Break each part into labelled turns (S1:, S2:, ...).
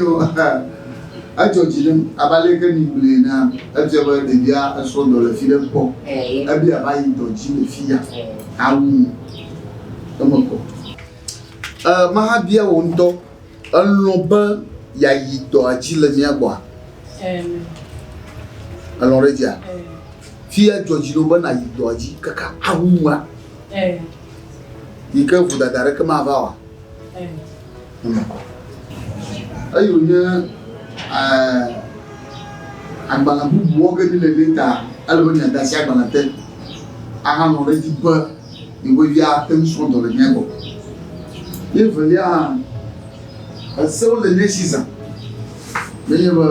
S1: Enyo, edzɔ dzi nam abe ale ke migblɔe enea, efia be ɖevia esrɔ̃ dɔ le fi ɖe kpɔ. Ebe yeava yi dɔ dzi le fi ya awu nu. Eme kɔ. E, mahabia wò ŋutɔ, elɔ̃ be yeayi dɔa dzi le mía gbɔa? Elɔ̃ ɖe edzia? Fia dzɔ dzi na wò be nàyi dɔa dzi kaka awu nua? Yi ke vodada aɖeke mava oa? Eme kɔ. Eyi wònye agbalẽ bubuwo ge míle ɖe ta, ele be miade asi agbalẽ te ahalɔ̃ ɖe edzi be yewoe via ate ŋu srɔ̃ dɔ le mía gbɔ. Ye evelia hã, esewo le mía si zã. Nenye be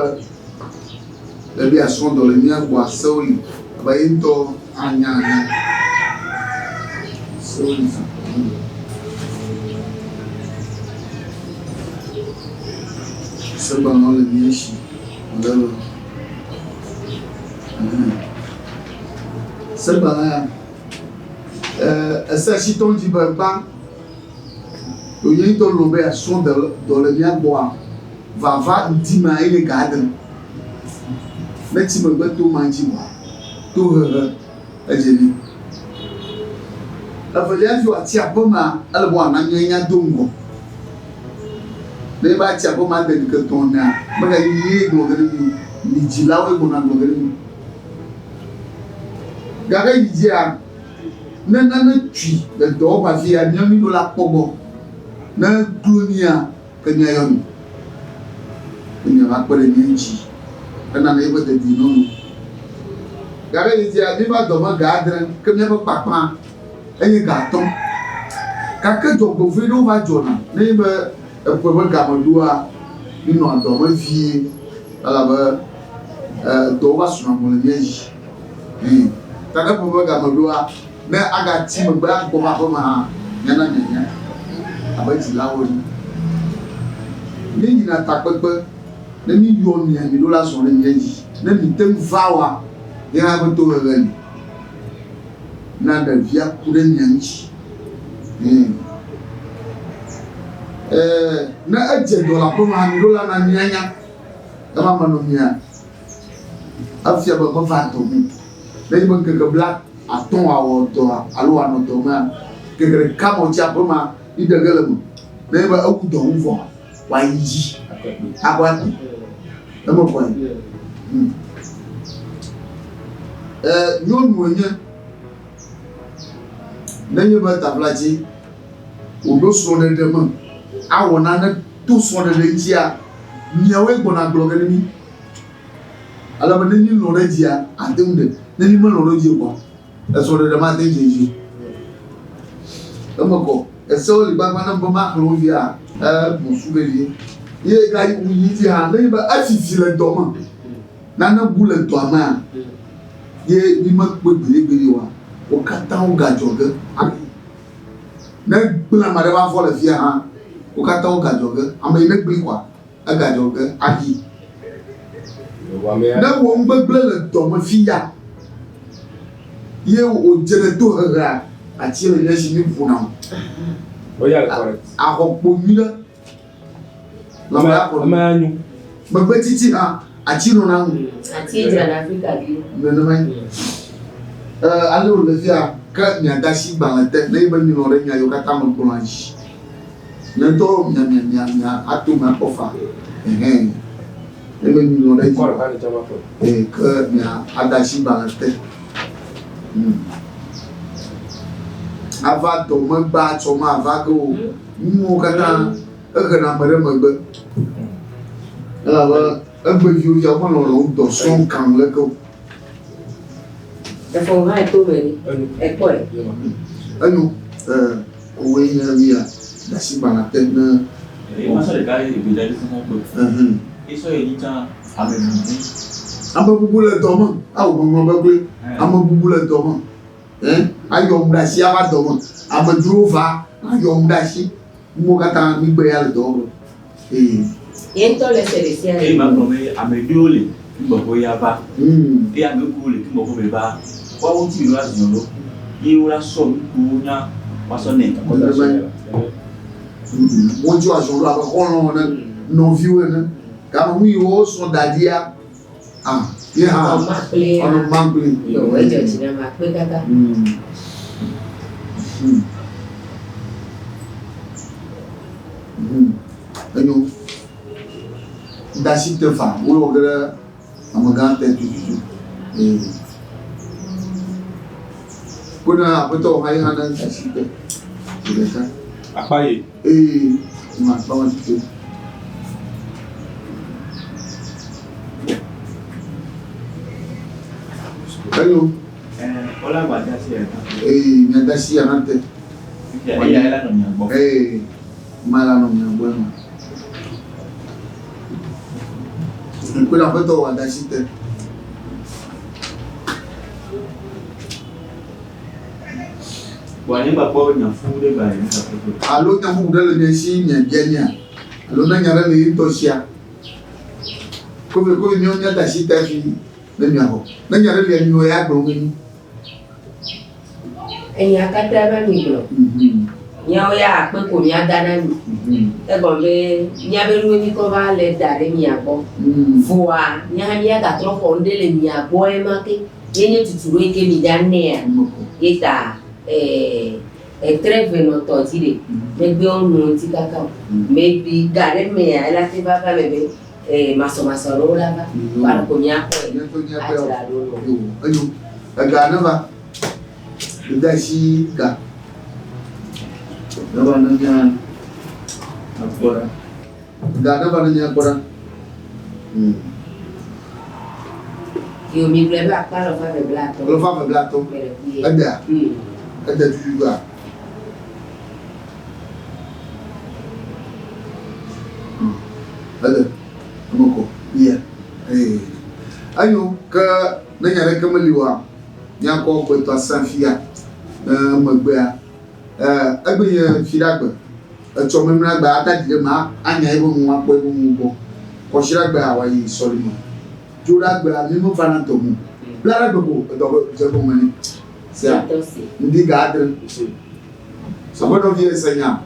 S1: Ɖevi asrɔ̃ dɔ le mía gbɔa, sewo li abe ye ŋutɔ anya ene. Sewo li zã. Segbalẽwo le mía si ale be segbalẽ ya ese asi tɔ dzi be gbã ye ŋutɔ lɔ̃ be yeasrɔ̃ dɔ le mía gbɔa. Vava ŋdi ma eye ga adre. Ne tsi megbe to ma ŋtsi vɔa, tohehe edze nɛ. Evelia fi wòatsi aƒe ma, ele be wòana mía nya do ŋgɔ. Ne eva tsi aƒe ma de ŋkeke etɔ̃ enea, megayi ye gblɔ ge ɖe mi o. Mi dzilawoe gbɔna gblɔ ge ɖe mi. Gake yi dzia, ne nane tui le dɔwɔƒe afia, mía mi ɖo la kpɔ gbɔ. Ne klo mía, Ke míayɔ mi, be miava kpe ɖe mía ŋuti hena míaƒe dedienɔnɔ. Gake ɣeyiɣia míeva dɔ me ga adre, ke míaƒe kpakpã enye ga atɔ̃. Gake dzɔgbevɔ̃e ɖewo va dzɔna nenye be eƒe ƒe game ɖoa, míenɔa dɔ me vie elabe dɔwo va suna gbɔ le mía dzi. Ta ne ƒe ƒe game ɖoa, Ne agatsi megbe agbɔ va aƒeme hã, míana mianya abe dzilawo ene. Míeyina takpekpe ne míyɔ mia, miɖo la zɔ ɖe mía dzi. Ne mìte ŋu va oa, ye hã ƒe tohehe li na ɖevia ku ɖe mia ŋuti. Ɛɛ, ne edze dɔ le aƒeme hã, miɖo la na míanya. Ema menɔ mia, efia be meva dɔ me o. Nenye be ŋkeke bla atɔ̃ wòawɔ dɔa alo wòanɔ dɔ mea, ŋkeke ɖeka me wòtsi aƒe ma, yi ɖe ge le eme. Nenye be ewu dɔ ŋu vɔa, wòayi dzi aƒe akpe. Eme kɔe. Hmm. E, nyɔnu enye. Nenye be taflatsi wòɖo srɔ̃ɖeɖe me awɔ nane to srɔ̃ɖeɖe ŋutia, miawoe gbɔna gblɔ ge ne mí. Ale be ne mílɔ̃ ɖe edzia, ate ŋu ɖe. Ne mímelɔ̃ ɖe edzi o kpɔa, esrɔ̃ɖeɖe mate ŋu dze edzi o. Eme kɔ. Esewo li gbagba nam be maxlẽ wo via, ebu su vevie. Ye gayi wu yi dzi hã, nenye be efifi le dɔ me, nane bu le dɔa mea, ye mímekpɔe gbeɖegbeɖe oa, wo katã wogadzɔ ge ayi. Ne gblẽ ame aɖe va vɔ le fia hã, wo katã wogadzɔ ge. Ame yi negblẽe kɔa, egadzɔ ge ayi. Ne wɔ nugbegblẽ le dɔme fiya ye wòdze ɖe tohehea, ati le mía si míʋuna o. Axɔ kpo nyui ɖe. Lãme akɔ. Megbe tsitsi hã, ati nɔna ŋu.
S2: Ati dzrana Afrika vi.
S1: Nenemae. Ale wòle fia, ke miade asi gbalẽ te ne be milɔ̃ ɖe nya yiwo katã megblɔa dzi. Nye ŋutɔ mia mia mia mia ato me akpɔ fa. Ɛhɛn. Ne me mi lɔ̃ ɖe edzi. Ee, ke mia ada asi gbalẽ te. Hmm. Ava dɔ megba tsɔ ma ava ge o. Nuwo katã ehena ame ɖe megbe. Elabe egbeviwo fia womelɔ̃ le wo dɔ srɔ̃m kam leke o.
S2: Efɔ hã to me ni. Ekpɔe.
S1: Enyo. Ee. Woe nye nu ya ɖasi gbana te ne.
S3: Ema sɔ ɖeka ye gbe dza dzi kpe. Esɔ ye nyi tsã ame bubu.
S1: Ame bubu le dɔ me. Ao ŋɔŋlɔ be kloe. Ame bubu le dɔ me. Ɛ ayɔ ŋu ɖe asi ava dɔ me. Amedzrowo va ayɔ ŋu ɖe asi. Nuwo katã mi gbe ya le dɔ me. Ee.
S2: Ye ŋutɔ le se ɖe sia ɖe.
S3: Eye ma gblɔ be ame ɖewo le fi gbɔxwe ya va. Eye ame kewo le fi gbɔxwe be va, woawo ŋuti mi ɖo la ziɔ ɖo. Ye wo la sɔ nu kewo nya woasɔ nɛ.
S1: Nenemae. Wo ŋuti woazɔ ɖo abe xɔlɔ̃ ene, nɔviwo ene. Game nu yi wo srɔ̃ da ɖia, ah, ye hã
S2: Ɔma kple ya.
S1: ɔnɔ ma kple.
S2: Yo, edzɔ dzi na ma kpe kaka.
S1: Enyo. Dasi te fa, wowɔ ge ɖe amegã te tututu. Ee. Ko ne aƒetɔ wò hã ye hã ne dasi te. Zi ɖeka.
S4: Akpa ye.
S1: Ee, ma akpa ma tutu. Enyo.
S3: Wola gba dasi ya.
S1: Ee, mia dasi ya hã te.
S3: Eya la nɔ mia gbɔ.
S1: Ee, ma la nɔ mia gbɔ ema. Ŋku ɖe aƒetɔ wò adasi te.
S3: Bɔn ne gba kpɔ nya fu ɖe gba yi ne
S1: Alo nya bubu ɖe le mia si miabia mia. Alo ne nya ɖe le ye ŋutɔ sia. Kovi kovi miawo mia dasi te hafi ne miaxɔ. Ne nya ɖe lia miwɔ ya gblɔ mi.
S2: Enya katã va mi gblɔ. Míawo ya akpe ko míada na mi. Egɔme be míabe nuwo mi kɔ va le da ɖe mia gbɔ. Voa mía hã míagatrɔ xɔ nu ɖe le mia gbɔ ema ke. Ye nye tutu ɖo yi ke mi da nɛa. Ye ta etre ve nɔ tɔ dzi ɖe. Megbe wo nu ŋuti kaka o. Maybe ga ɖe mea ela te va va me be masɔmasɔ ɖewo la va. Voa ko míaxɔe adzra ɖo nɔ.
S1: Yo, enyo. Ega ne va. Dasi ga. Ne va ne mía akpɔ ɖa. Ga ne va ne mía kpɔ ɖa.
S2: Yo mi gblɔe be akpa lɔ fa ve bla atɔ.
S1: Lɔ fa ve bla atɔ.
S2: Me ɖe ku ye.
S1: Edea? Ede tutu doa? Ede. Eme kɔ. Yia. Ee. Enyo ke ne nya ɖeke meli oa, míakɔ gbetɔ asã fia ne megbea. Egbe nye fiɖagbe. Etsɔ memlẽagbe ata dzi ɖe eme anya eƒe nu akpɔ eƒe nu gbɔ. Kɔsiɖagbea wòayi sɔlime. Dzoɖagbea mi mevana dɔ me o. Blaɖagbe ko edɔ dze gɔme nɛ. Sea, ŋdi ga adre. Aƒenɔvi ese nya.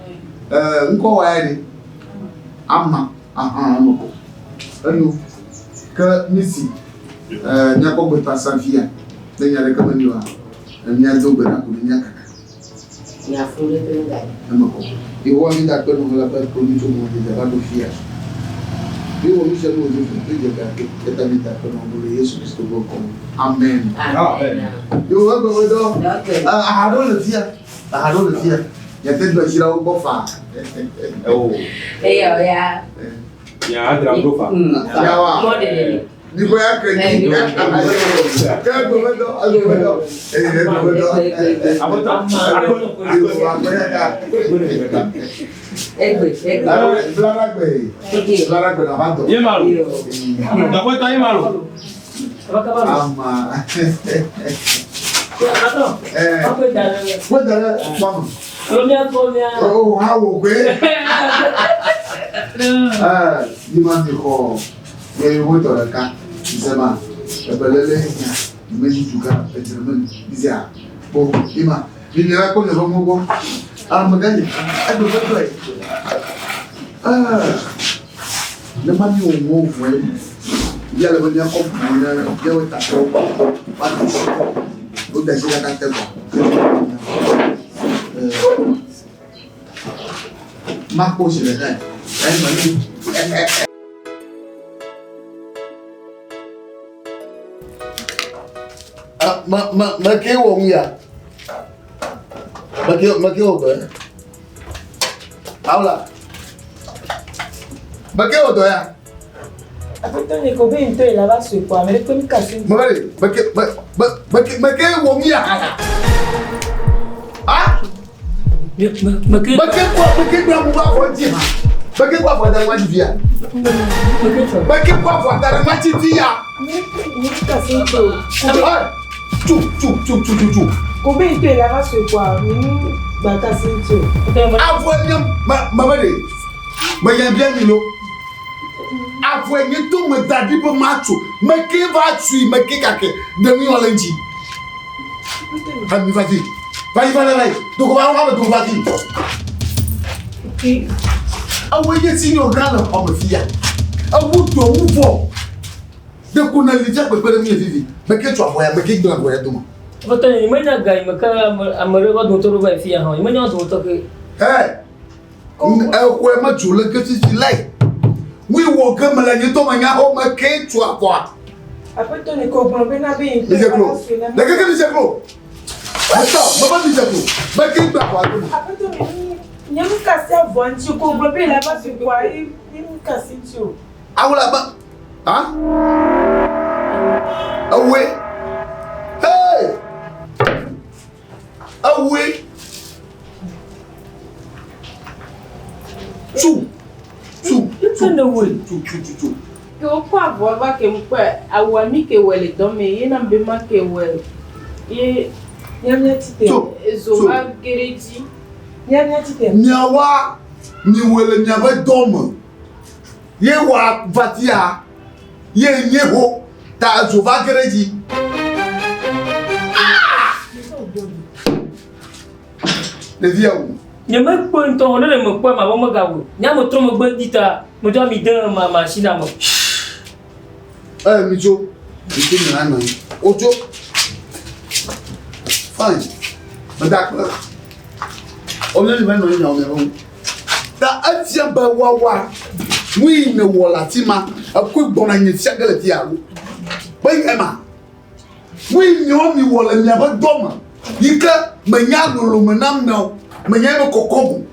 S1: Ŋkɔ wɔ ya ɖe? Ama. Aha, eme ko. Enyo. Ke mi si míakpɔ gbetɔ asã fia. Ne nya ɖeke meli oa, míado gbe ɖa ko ne míakaka.
S2: Nya fu ɖe kple ga.
S1: Eme kɔ. Yehowa mi da akpe nɔ elabe ekplɔ mi tso mɔ dzedze va ɖo fia. Mi wɔ nu sia nu wòdze vo, mi dze ga ke. Eta mi da akpe nɔ le Yesu Kristo ƒe ŋkɔ me. Amen.
S2: Amen.
S1: Yo egbe me dɔ. Aha ɖewo le fia. Aha ɖewo le fia. Miate ŋu asi ɖe wo gbɔ faa.
S4: Ewo.
S2: Eya ya.
S4: Nya adra ɖo fa.
S1: Yawa.
S2: Mɔ ɖeɖe li.
S1: Mikɔ ya ke nyi. Ke egbe me dɔ. Egbe me dɔ. Egbe me dɔ.
S4: Aƒetɔ.
S1: Yo akpe ya.
S2: Egbe egbe.
S1: Blaragbe. Blaragbe na va dɔ.
S4: Ye ma lo.
S2: Yo.
S4: Aƒetɔ ye ma lo.
S1: Ama. Wo da ɖe kpɔme. O ha wo koe. Yi ma mi xɔ ye wo tɔ ɖeka. Zema ebelele nya me dzi du ka edzre me zia kpo yi ma mi mi la kpɔ mi ƒe gbogbo. Ame gã nye egbe ƒe tɔe. Ne ma mi wo wo vɔe. Ya le be míakɔ ʋu ne míawo tatɔwo woado si wode asi kaka te gbɔ. Makpɔ si ɖeka yi. Me me me ke wɔ nu ya. Me ke me ke wɔ dɔ ya. Awla. Me ke wɔ dɔ ya.
S5: Aƒetɔ nye ko be ŋutɔ yi la va sue kpɔ ame ɖe kpe mi kasi.
S1: Me be me ke me me me ke me ke wɔ nu ya. Ah.
S5: Me me me ke.
S1: Me ke kɔ me ke gblɔ mu va fɔ dzi ha. Me ke kɔ afɔ da ɖe ŋua dzi fia.
S5: Me ke tsɔ.
S1: Me ke kɔ afɔ da ɖe ŋua dzi fia.
S5: Me me kasi ŋutɔ.
S1: Tu tu tu tu tu tu.
S5: Ko be ŋutɔ yi la va sue kpɔa mi nu gba kasi ŋutɔ.
S1: Avɔ nye me me be ɖe me nya bia mi lo. Avɔ nye to me da ɖi be ma tso me ke va tui me ke gake ɖe mi wɔ le ŋuti. Ami va fi. Va yi va va yi. Dogo va va dogo va fi. Ewo nye si nyɔ gã le xɔ me fia. Ewu dɔ wu vɔ. Ɖeko ne li fia kpekpe ɖe mí vivi. Meke tso avɔ ya, meke gblẽ avɔ ya dome.
S6: Aƒetɔ nye, menya ga yi me ke ame ɖe va dometɔ ɖo va yi fi ya hã. Menya wo dometɔ ke.
S1: Hɛ! Exɔe metso le ke fifi lae. Wui wɔ ke mele nye tɔ menya xɔ meke tso avɔa.
S5: Aƒetɔ nye ke wògblɔ bena be ye ŋutɔ
S1: Mise klo.
S5: yeava sue na mí.
S1: Le keke mise klo. Etɔ, mebe mise klo. Meke gblẽ avɔa dome.
S5: Aƒetɔ nye, nye nu ka si avɔa ŋuti o. Ke wògblɔ be yele ava sue kpoa, ye nu ka si ŋuti o.
S1: Awula be, ha? Ewoe. Hey! Ewoe. Tu. Tu. Tu. Tu, tu, tu, tu.
S7: Ke wokɔ avɔa va ke ŋkpɔe awua mi ke wɔ le dɔ me ye nam be ma ke wɔ ye
S5: Miamia ti te.
S1: Tso.
S7: ezo
S1: Tso.
S7: va ge ɖe edzi.
S5: Miamia ti te.
S1: Miawa miwɔe le miaƒe dɔ me. Ye wɔ vatia ye nye ho ta edzo va ge ɖe edzi. Ɖevia wu.
S6: Nye mekpɔe ŋutɔ o, ne ɖe mekpɔe mavɔ megawɔe. Nye ame trɔ megbe di ta metsɔ ami de ma machine me.
S1: Ɛ mitso, mitso mi na nɔ anyi. Wotso. Fine. Meda akpe. Womia mi va nɔ anyi miawɔ miaƒe nu. Ta efia be woawoa nu yi nèwɔ le afi ma ekɔe gbɔna nye fia ge le fia alo? Be nye ma. Nu yi miawo miwɔ le miaƒe dɔ me yi ke menya lolome na ame o, menya ebe kɔkɔm o,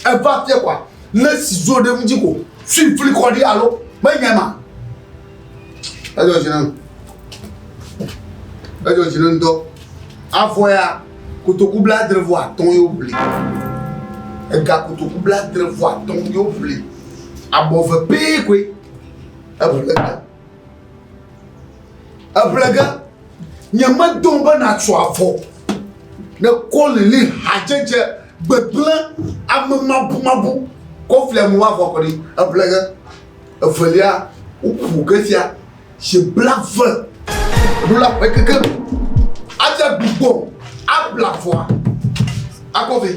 S1: eva fia koa, lé sizo ɖe ŋuti ko, sui fli kɔ ɖi alo? Be nye ma. Edzɔ dzi nam. Edzɔ dzi nam ŋutɔ. Avɔ ya kotoku 75 ye woƒli. Ega kotoku 75 ye woƒli. Abɔ ve pɛ koe eƒle ge. Eƒle ge. Nye medo be natso avɔ. Ne kɔ lili hadzedze gbegblẽ ame mabumabu kɔ fli amewo avɔ kɔ ɖi. Eƒle ge. Evelia woƒo ge fia zi blave ɖo la ƒe keke adze gbugbɔ abla avɔa akɔ vɛ.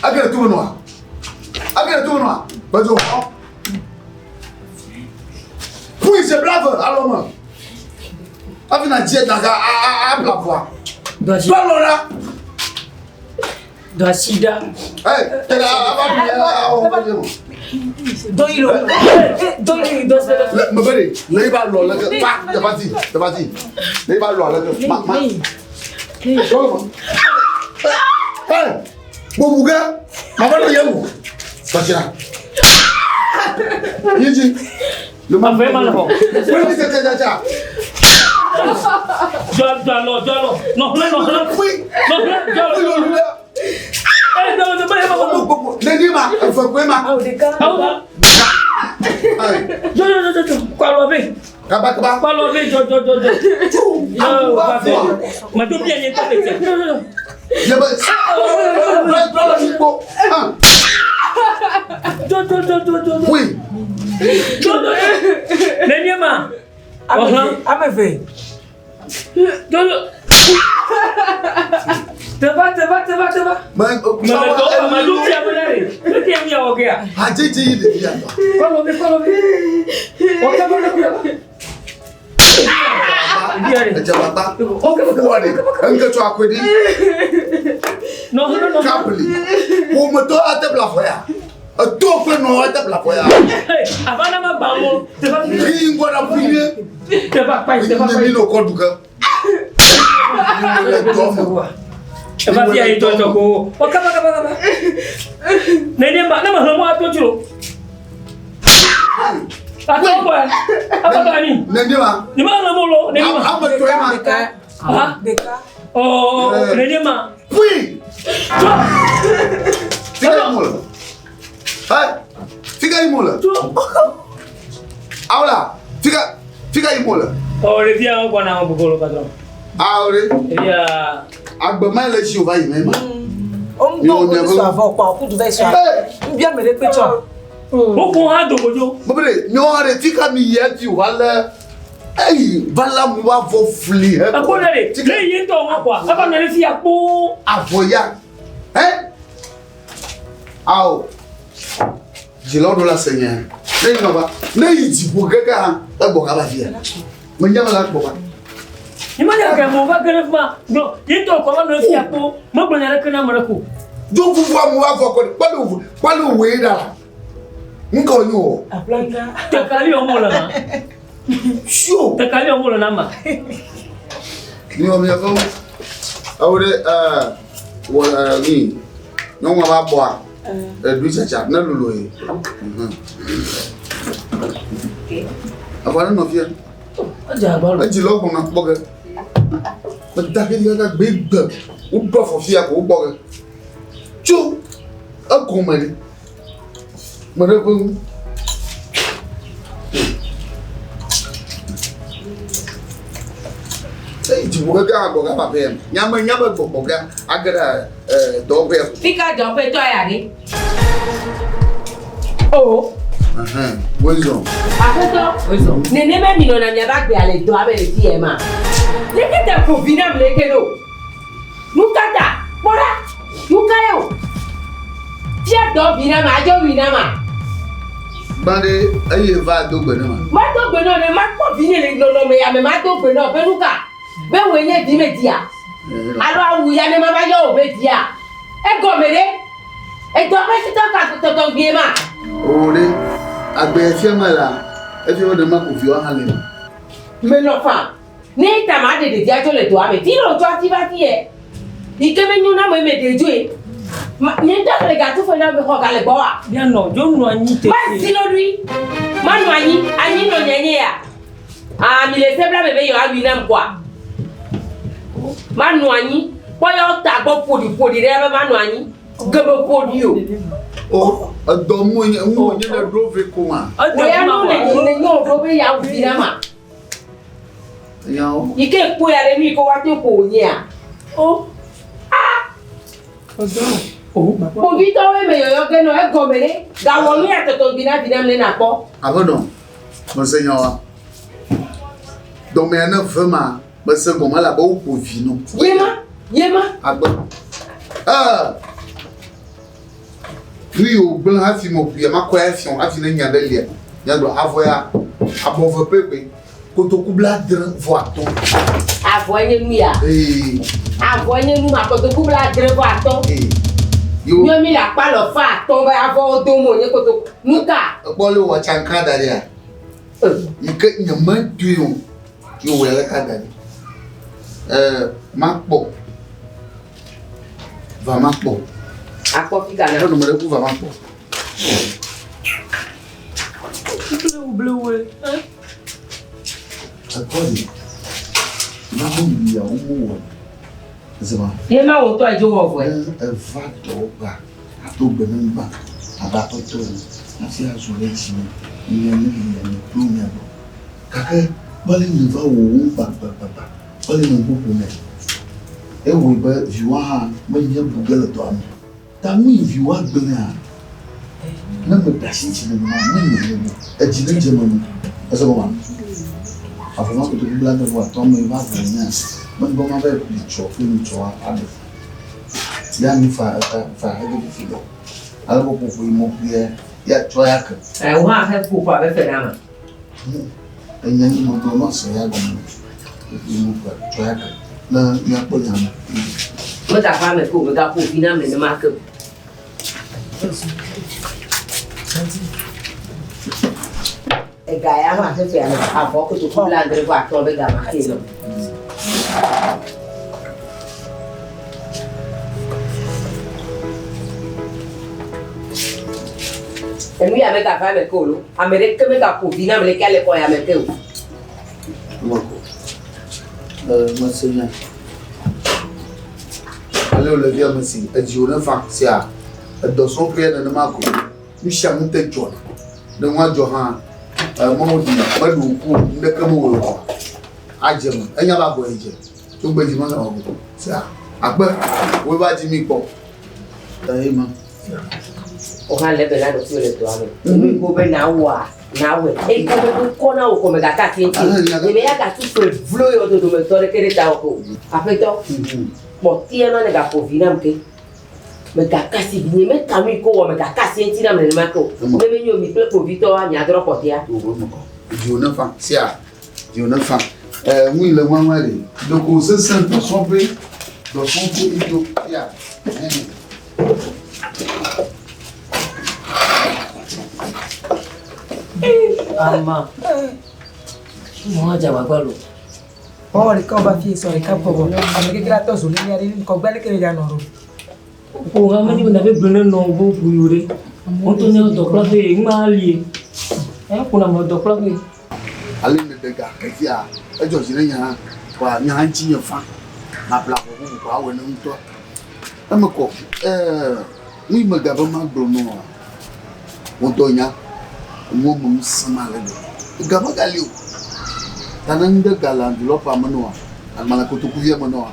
S1: Ege ɖe tome nɔa? Ege ɖe tome nɔa? Bedzo xɔ. Ƒui zi blave alɔme. Hafi nàdze nàga abla avɔa.
S6: Do asi.
S1: Do alɔ ɖa.
S6: Do asi ɖa.
S1: Hey, tẹ̀lé ava mi awɔ fɔ jẹ mọ.
S6: Do yi lo. Do yi do asi ɖa.
S1: Le mebe de le yi ba lɔ le ke fa tẹfati tẹfati le yi ba lɔ le ke ma ma. Tɔlɔ ma. Hey, bubu ke ma ba lɔ yɛ mo. Basira. Yi dzi. Le ma
S6: Avɔ ma le xɔ.
S1: Wọ́n ti tẹ tẹ tẹ.
S6: Do do alɔ do alɔ. Nɔ hlẽ nɔ hlẽ.
S1: Fui.
S6: Nɔ hlẽ do alɔ.
S1: Fui lolu lɛ.
S6: Eh do do do
S1: Ọmọ gbogbo lẹni ma ẹfẹ koe ma.
S5: Awo ɖeka.
S6: Awo. Do do do do. Kɔ alɔ vɛ.
S1: Kaba kaba.
S6: Kɔ alɔ vɛ jɔ jɔ jɔ jɔ.
S1: Awo ba fɔ.
S6: Ma do bia nye tɔ le tia. Do do do.
S1: Yẹ bẹ. Brọlọ ni gbó.
S6: Do do do do do.
S1: Fui.
S6: Do do do. Nenie ma.
S5: Ame
S6: Ɔhlẽ.
S5: eve. Ame eve.
S6: Do do. Teva teva teva teva.
S1: Mɛ
S6: Mɛ dɔ ma do bia me ɖe. Ne ke mia wɔ gea.
S1: Hadzedze yi ɖevi ya tɔ.
S6: Kɔ alɔ vɛ kɔ alɔ vɛ. Wɔ kaba ɖe kaba.
S1: Edze baba. Wɔ ɖe. Eŋke tsɔ akɔe ɖi.
S6: Nɔ hlẽ nɔ hlẽ.
S1: Kapli. Ƒometɔ ate bla afɔ ya. Eto kple nɔ ate bla afɔ ya.
S6: Hey, ava na ma gba wo. Teva
S1: Yi ŋgɔ na ƒu nyuie.
S6: teva kpa yi teva
S1: Nye
S6: kpa
S1: mi
S6: yi.
S1: nɔ kɔ du ke. Mi le dɔ me.
S6: Eva fia yi tɔ tɔ ko. Wɔ kaba kaba kaba. Nenie ma ne ma hlẽ mo ato tsi lo. Ato bɔ ya. Ava ba ni.
S1: Neni ma.
S6: Ni ma hlẽ mo lo. Nenie ma.
S1: Ame tɔe ma.
S5: Ɖeka.
S6: Ah.
S5: Ɖeka.
S6: Oh, nenie ma.
S1: Pui.
S6: Tso.
S1: Fika yi mo le. Hey. Fika yi mo le.
S6: Tso.
S1: Awola. Fika fika yi mo le.
S6: Oh, ɖevia wo gbɔna wo gbogbo lo patron.
S1: Awo ɖe.
S6: Ɖevia.
S1: Agbe ma le si o va yi mɛ ma.
S5: Wo ŋutɔ wo ne sɔ avɔ kpɔ akudu va yi sɔ avɔ. Ŋbia ame ɖe kpe tsɔ.
S6: Wo ko hã dogodzo.
S1: Mebe ɖe nyɔa ɖe fika mi yi edzi o va lé eyi va lé amewo avɔ fli he.
S6: Ekpɔ ne ɖe.
S1: Fika
S6: Ne yi ŋutɔ ŋua kɔa, eva nɔ ɖe fia kpoo.
S1: avɔ ya. Ɛ awo dzilawo ɖo la se nya. Ne yi nɔba, ne yi dziƒo keke hã, egbɔ gava fia. Menya be la gbɔ va.
S6: Ni ma nya ke mo va gene fuma. Gblɔ, ye ŋutɔ kɔ va nɔ fia kpo. Megblɔ nya ɖeke na ame ɖe ko.
S1: Dzo fufu amewo avɔ kɔ ɖe, kpɔle wò, kpɔle wòe ɖa la. Ŋkɔ nyo o.
S6: Tekali wɔm wole ma.
S1: Sio.
S6: Tekali wɔm wole na ma.
S1: Mi wɔ miaƒe wo. Ewo ɖe ɛɛ wɔ ɛɛ mi nyɔnua va bɔa eɖui tsatsa ne lolo ye. Avɔ ne nɔ fia. Edzi lɔ gbɔna kpɔ ge. Meda ke ɖi kaka gbe gbe woɖo afɔ fia ko wogbɔ ge. Tso egɔme ɖi. Me ɖe ƒe ŋu. Eyi dziƒo keke hã gbɔ gava ƒea me. Nya me nya be gbɔgbɔ gã age ɖe dɔwɔƒea.
S2: Fika dɔwɔƒetɔ ya ɖe? O.
S1: Wozɔ.
S2: Aƒetɔ, nenema mi nɔna miaƒe agbea le dɔa me le fi ya ma. Leke te ƒo vi nam leke ɖo? Nu ka ta? Kpɔ ɖa! Nu ka ye o? Fia dɔ vi na ma, adzo wui na ma.
S1: Gbã ɖe eye va do gbe ne ma.
S2: Ma do gbe nɔ ne ma kpɔ vi ne le nɔnɔme ya me ma do gbe nɔ be nu ka? Be wòe nye vi me dia? Alo awu ya ne ma va yɔ wò be via? Egɔme ɖe? Edɔ ƒe titɔ ka tɔtɔ gbie ma?
S1: O ɖe, agbe fia me la, efia be ɖe ma ko viwa hã le.
S2: Menɔ fa. Ne ta ma ɖe ɖevia dzo le dɔa me, fi ɖe wòtsɔ afi va fi yɛ. Yi ke menyo na ame me ɖe dzoe. Ma, nye ŋutɔ le gatu fe na me xɔ ga le gbɔwa.
S6: Mianɔ, dzo nɔ anyi tete.
S2: Ma zi ɖoɖoe. Ma nɔ anyi, anyi nɔ nye nye ya. Ah, mi le se bla me be yewoa wui nam kɔa. Ma nɔ anyi. Kpɔ yewo ta gbɔ ƒoɖi ƒoɖi ɖe be ma nɔ anyi. Geme ƒoɖi o.
S1: O, edɔ mu nye, mu nye ɖe ɖo ve ko ma.
S2: Wò ya nu le ne nye wò ɖo be ya wui na ma.
S1: Yawo.
S2: Yi ke kpɔ ya ɖe nu yi ke woate ƒo wònyea?
S6: O.
S2: Ah! Kpovitɔwoe me yɔyɔ ge nɔ egɔme ɖe. Gawɔ nu ya tɔtɔgbi na vi nam ne nakpɔ.
S1: Aƒenɔ, mese nyawoa. Dɔmea ne ve ma, mese gɔme elabe woƒo vi nɔ.
S2: Yema, yema.
S1: Agbe. Ee. Nu yi wògblẽ hafi meƒoe, makɔe afiɔ hafi ne nya ɖe lia, míagblɔ avɔ ya abɔ ve pɛ koe. Kotoku 75.
S2: Avɔe nye nu ya.
S1: Ee.
S2: Avɔe nye nu ma kotoku 75.
S1: Ee.
S2: Míɔ mi le akpa lɔ fa atɔ̃ be avɔwo dom o nye kotoku. Nu ka?
S1: Ekpɔ le wɔ tsanka da ɖia. Yi ke nye medoe o. Yi wɔ le ka da ɖi. Ee, makpɔ. Va makpɔ.
S2: Akpɔ fi ka na.
S1: Ƒe nɔnɔme ɖe ku va makpɔ.
S6: Blewu blewu.
S1: Ekɔ li. Na mo yi ya wo mo wɔ. Zema.
S2: Ye ma wo tɔ edzo wɔ vɔe.
S1: Eva dɔ gba ato gbe ne gba aba tɔtɔ o. Hafi azɔ ɖe dzi me. Nye ne yi ya me kplo mia gbɔ. Gake kpɔle ne va wo wo gba gba gba gba. Kpɔle ne gbogbo me. Ewɔe be viwa hã menye bu ge le dɔa me. Ta nu yi viwa gblẽa, ne meɖe asi dzi nenema, ne nye ne edzi ne dze me nu. Ese gɔmea? Avɔ ma kotoku 75 me va vɔ nyea, menye be mava yi ƒli tsɔ kple nutsɔ aɖe. Ya nu fa eta fa hege fifi le. Ale be ƒoƒo yi me ƒoe ya tsɔ ya ke.
S2: Ɛ wo hã he ƒoƒo abe fe na ma.
S1: Enya yi me gblɔ ma se ya gɔme. Ƒoƒo yi me ƒoe tsɔ ya ke. Ne míakpɔ nya me.
S2: Megava eme ke o, megaƒo vi nam nenema ke o. Ega ya hã xe fea nɔ avɔ kotoku 75 be gama ke nɔ. Enu ya megava eme ke o lo. Ame ɖeke megaƒo vi nam leke le xɔ ya me ke o.
S1: Mese nya. Ale wòle fia me si edziwò ne fa sia edɔ srɔ̃ƒea nenema ko. Nu sia nu te dzɔna. Ne nua dzɔ hã, mɔwo ɖi meɖu ŋku o, nuɖeke mewɔe o. Adze me. Enya be abɔ dze. Tso gbe dzi mele wɔ o. Sia akpe woe va dzi mi kpɔ. Ta ye ma.
S2: Wo hã le be na ɖokuiwò le dɔa me. Nu yi ke be nawɔa, nawɔe. Eyi ke be wokɔ na wò kɔme gake ati ŋuti o. Nye me ya gatu ƒe vlo yɔ dodometɔ ɖeke ɖe tawò ke o. Aƒetɔ, kpɔtia ma ne gaƒo vi nam ke. Megaka asi vinye meka nu yi ke wowɔ megaka asi eŋuti nam nenema ke o. Ne menyo mi kple kpovitɔwoa miadrɔ̃ kpɔtɔea.
S1: Wo me kɔ. Dziwò ne fa. Sia. Dziwò ne fa. Ɛɛ ŋui le ŋua ŋua ɖe. Ɖeko sesẽ dɔsɔƒe dɔsɔƒe edzo sia. Ɛɛ.
S6: Ama. Mo dze agbagba lo.
S5: Wɔwɔ ɖeka wova fi sɔ ɖeka bɔbɔ. Ame keke la tɔ zo lili aɖe ŋkɔgbe aleke le ɖa nɔ ɖo.
S6: O ha me ni na be gblẽ ne nɔ wo ʋu yo ɖe. Wo to ne dɔkplaƒe ŋma lie. E ko na me dɔkplaƒe.
S1: Ale ne ɖe ga ke fia edzɔ dzi ne nye hã. Kɔa nye hã ŋuti nye fa. Mabla avɔ bubu kɔ awɔe ne ŋutɔ. Eme kɔ ɛɛ nu yi megabe magblɔ nɔ oa, wodɔ nya enuwo me ŋusẽ ma le gbegbe. Ega megali o. Ta ne ŋɖe ga le enveloppe me nɔa, agbalẽ kotokuvia me nɔa,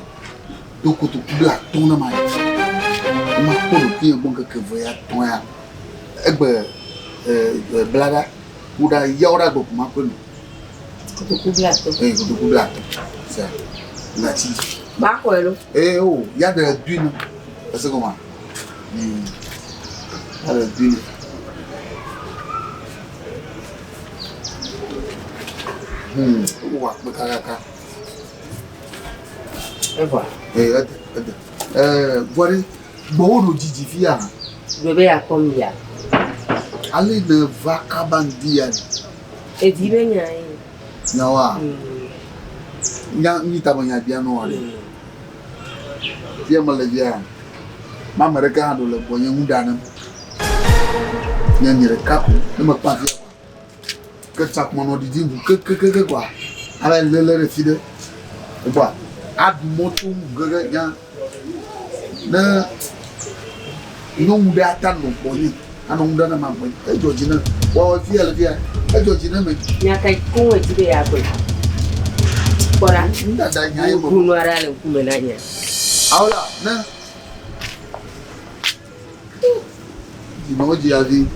S1: do kotoku blatɔ̃ ne mayi. Ne makpɔ ɖokuinye gbɔ ŋkeke eve ya tɔ̃ ya, egbe e bla ɖa, ku ɖa yawo ɖa gbe ko makpɔe no.
S2: Kotoku blatɔ̃.
S1: Ee, kotoku blatɔ̃. Sia, ŋgatsi dzi.
S2: Maxɔe lo.
S1: Ee, o, ya ɖe dui no. Ese gɔmea? Ya ɖe dui no. Wowɔ akpe kakaka.
S2: Evɔa?
S1: Ee, ede, ede. Ee, vɔ ɖe, gbɔwò ɖo dzidzi fia?
S2: Gblɔ be yeakpɔm yia?
S1: Ale ne va kaba ŋdi ya ɖe.
S2: Edi be nya ye.
S1: Nyawoa? Nya nyi ta me nya bia nɔ ɖe. Fia mele fia. Ma ame ɖeka hã ɖo le gbɔnye ŋu ɖa nem. Nye nye ɖeka ko ne mekpa fia kwa. Ke tsakuma nɔ ɖiɖim ŋu kekekeke kwa. Ale lele ɖe fi ɖe. Egbɔa aɖu mɔ to ŋu gege nya. Ne nyɔnu ɖe ata nɔ gbɔnye anɔ ŋu ɖa ne ma gbɔnye. Edzɔ dzi ne wɔwɔ fia le fia. Edzɔ dzi ne me.
S2: Nya ka koŋ edi be yeagblɔ? Kpɔ ɖa.
S1: Nudada nya ye me.
S2: Ŋku nu aɖe le ŋkume na nye.
S1: Awola ne dzinɔ dzi avi.